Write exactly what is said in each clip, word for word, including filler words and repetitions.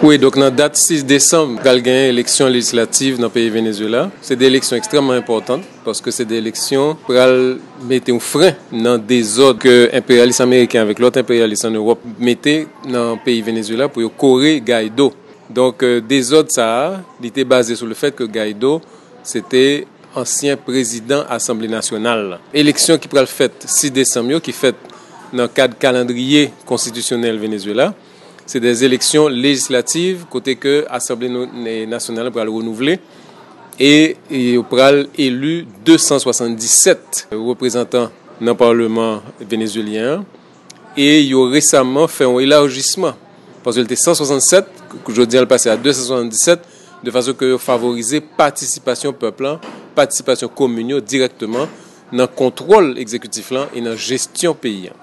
Wi, donk nan dat sis desanm, pral genyen eleksyon lejislativ nan peyi Venezuela. Se de eleksyon ekstrèmman enpòtan, paske se de eleksyon pral mete yon fren nan dezòd ke enperyalis ameriken avèk lòt enperyalis ann Ewòp mete nan peyi Venezuela pou yo kore Guaido. Donk, euh, dezòd sa a, li te baze sou le fèt ke Guaido, se te ansyen prezidan Asanble Nasyonal la. Eleksyon ki pral fèt sis desanm yo, ki fèt nan kad kalandriye konstitisyonèl Venezuela, se de eleksyon lejislativ kote ke Asanble no- ne- Nasyonal pral renouvle e, e yo pral eli de san swasanndisèt reprezantan nan Palman venezuelyen an. E yo resaman fè yon elajisman, paske l te san swasannsèt, jodi a l pase a de san swasanndisèt, de fason ke yo favorize patisipasyon pèp lan, patisipasyon komin yo dirèkteman nan kontwòl egzekitif lan e nan jesyon peyi an.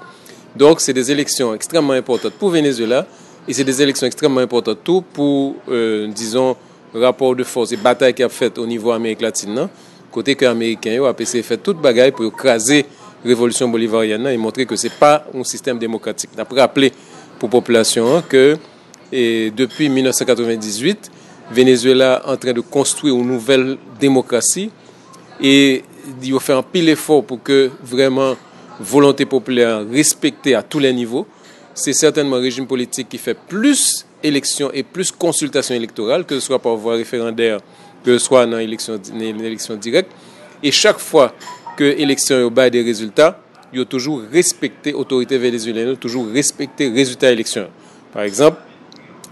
Donk, se de eleksyon ekstrèmman enpòtan pou Venezuela e se de eleksyon ekstrèmman enpòtan tou pou, euh, dizon, rapò de fòs e batay ki ap fèt o nivo Amerik Latin nan, kote ke Ameriken yo ap eseye fè tout bagay pou yo kraze revolisyon bolivaryèn nan e montre ke se pa yon sistèm demokratik. N ap raple pou popilasyon an ke, e, depi mil nèf san katrevendizuit, Venezuela antren de konstwi yon nouvèl demokrasi e yo fè anpil efò pou ke vrèman volonte popilè an respekte a tou lè nivo. Se sètènman rejim politik ki fè plis eleksyon e plis konsiltasyon elektoral, ke se swa pa vwa referandè, ke se swa nan eleksyon, nan eleksyon dirèk. E chak fwa ke eleksyon yo bay de rezilta, yo toujou respekte, otorite venezuelyen yo toujou respekte rezilta eleksyon yo. Pa egzanp,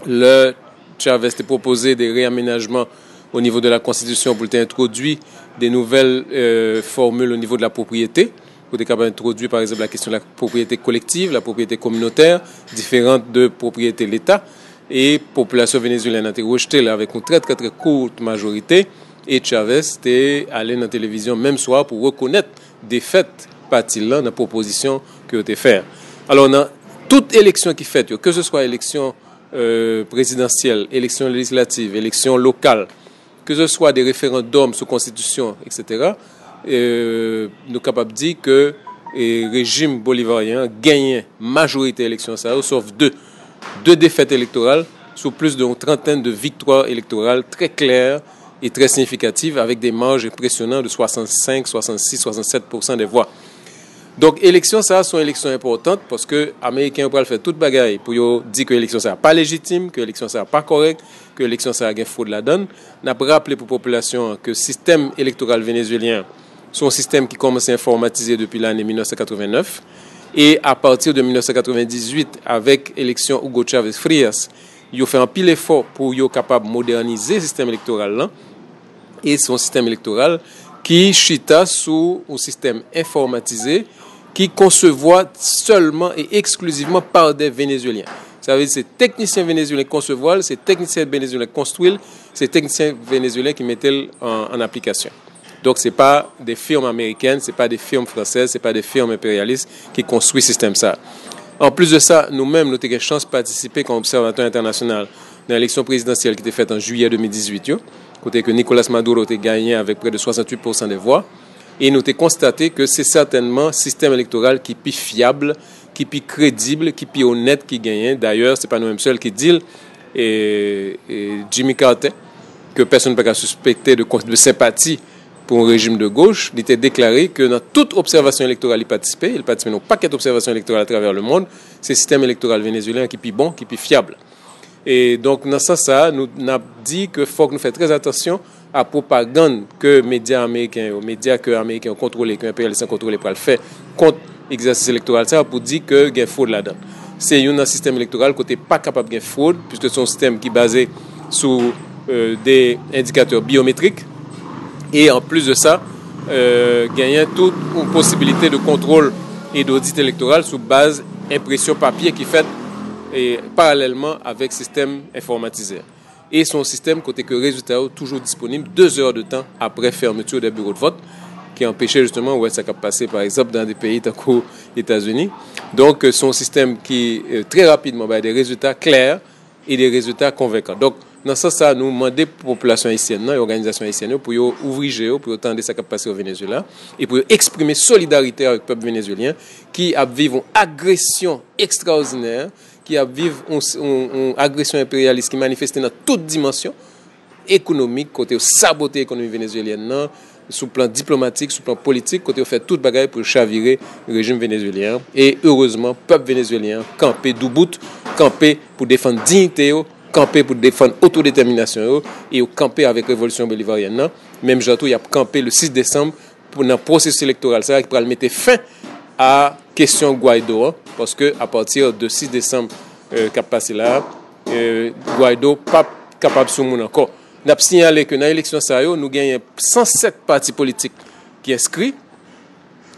lè Chavez te pwopoze de reyamenajman o nivo de la konstitisyon pou l te entwodui de nouvèl, euh, fòmil o nivo de la pwopriyete, pou te kapab entwodui, pa egzanp, la kesyon de la pwopriyete kolektiv, la pwopriyete kominotè, diferan de pwopriyete Leta, e popilasyon venezuelyèn nan te rejte l avèk yon trè, trè, trè kout majorite, e Chavez te ale nan televizyon menm swa pou rekonèt defèt pati l lan nan pwopozisyon ke yo te fè. Alò, nan tout eleksyon ki fèt yo, ke se swa eleksyon, euh, prezidansyèl, eleksyon lejislativ, eleksyon lokal, ke se swa de referandòm sou konstitisyon, etsetera, euh, nou kapab di ke, e, rejim bolivaryen an genyen majorite eleksyon sa yo, sòf de, de defèt elektoral sou plis de yon trantèn de viktwa elektoral trè klè e trè siyifikatif, avèk de maj enpresyonan de swasannsenk, swasannsis, swasannsèt pousan de vwa. Donk, eleksyon sa a se yon eleksyon enpòtan paske Ameriken yo pral fè tout bagay pou yo di ke eleksyon sa a pa lejitim, ke eleksyon sa a pa kòrèk, ke eleksyon sa a gen fwod ladan l. N ap raple pou popilasyon an ke sistèm elektoral venezuelyen an se yon sistèm ki kòmanse enfòmatize depi lane mil nèf san katreven nèf. E apati de mil nèf san katreven dizuit, avèk eleksyon Hugo Chavez Frias, yo fè anpil efò pou yo kapab modènize sistèm elektoral lan. E se yon sistèm elektoral ki chita sou yon sistèm enfòmatize ki konsevwa sèlman e eksklizivman pa de Venezuelyen. Sa vle di se teknisyen venezuelyen ki konsevwa l, se teknisyen venezuelyen ki konstwi l, se teknisyen venezuelyen ki mete l an, an aplikasyon. Donk, se pa de firm amerikèn, se pa de firm fransèz, se pa de firm enperyalis ki konstwi sistèm sa. Anplis de sa, nou menm, nou te gen chans patisipe kòm obsèvatè entènasyonal nan eleksyon prezidansyèl ki te fèt an jiyè de mil dizuit yo, kote ke Nicolas Maduro te genyen avèk prè de swasanntuit pousan de vwa. E nou te konstate ke se sètènman sistèm elektoral ki pi fyab, ki pi kredib, ki pi onèt ki genyen. Dayè, se pa nou menm sèl ki di l. E, e Jimmy Carter, ke pèsonn pa ka sispekte de, de senpati pou yon rejim de goch, li te deklare ke nan tout obsèvasyon elektoral li patisipe, li patisipe nan yon pakèt obsèvasyon elektoral atravè lemonn, se sistèm elektoral venezuelyen ki pi bon, ki pi fyab. E donk, nan sans sa a, nou n ap di ke fòk nou fè trè atansyon a pwopagann ke medya ameriken yo, medya ke ameriken yo kontwole, ke enperyalis lan kontwole pral fè kont egzèsis elektoral sa a pou di ke gen fwod ladan l. Se youn nan sistèm elektoral kote pa kapab gen fwod, piske se yon sistèm ki baze sou, euh, de endikatè byometrik. E anplis de sa, euh, genyen tout yon posibilite de kontwòl e de odit elektoral sou baz enpresyon papye ki fèt e paralèlman avèk sistèm enfòmatize. E se yon sistèm kote ke rezilta yo toujou disponib de zè de tan apre fèmiti de biwo de vòt, ki anpeche jisteman wè sa k ap pase, pa egzanp, nan de peyi tankou Etazini. Donk, se yon sistèm ki, euh, trè rapidman bay de rezilta klè e de rezilta konvenkan. Donk, nan sans sa, nou mande popilasyon ayisyèn nan e òganizasyon ayisyèn yo pou yo ouvri je yo, pou yo tande sa k ap pase o Venezuela, e pou yo eksprime solidarite avèk pèp venezuelyen ki ap viv yon agresyon ekstraòdinè ki ap viv yon, yon, yon agresyon enperyalis ki manifeste nan tout dimansyon ekonomik, kote yo sabote ekonomi venezwelyèn nan, sou plan diplomatik, sou plan politik, kote yo fè tout bagay pou yo chavire rejim venezwelyen an. E erezman, pèp venezwelyen an kanpe doubout, kanpe pou defann diyite yo, kanpe pou defann otodetèminasyon yo, e yo kanpe avèk revolisyon bolivaryèn nan. Menm jan tou, y ap kanpe le sis desanm pou nan pwosesis elektoral sa a ki pral mete fen a kesyon Guaido an, paske apati de sis desanm, euh, k ap pase la, euh, Guaido p ap kapab sou moun ankò. N ap siyale ke nan eleksyon sa yo, nou genyen san sèt pati politik ki enskri,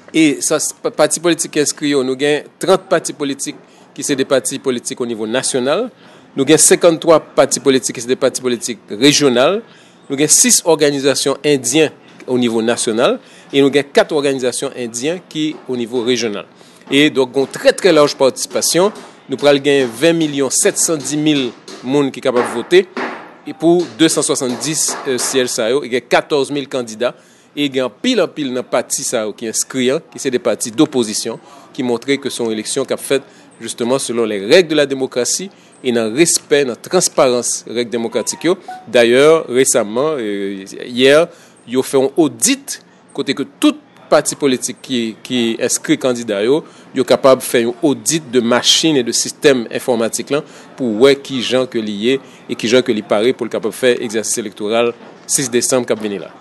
e sa, pati politik ki enskri yo, nou gen trant pati politik ki se de pati politik o nivo nasyonal, nou gen senkanntwa pati politik ki se de pati politik rejyonal, nou gen sis òganizasyon endyen o nivo nasyonal, e nou gen kat òganizasyon endyen ki o nivo rejyonal. E donk, gon trè, trè laj patisipasyon. Nou pral gen ven milyon sèt san di mil moun ki kapab vote, e pou de san swasanndis, euh, syèj sa yo, e gen katòz mil kandida, e gen anpil, anpil nan pati sa yo ki enskri an, ki se de pati dopozisyon, ki montre ke se yon eleksyon k ap fèt, jisteman, selon les règles de la démocratie, e nan respè, nan transparans règ demokratik yo. Dayè, resaman, euh, yè, yo fè yon odit kote ke tout pati politik ki, ki enskri kandida yo, yo kapab fè yon odit de machin e de sistèm enfòmatik lan pou wè ki jan ke li ye e ki jan ke li pare pou l kapab fè egzèsis elektoral sis desanm k ap vini la.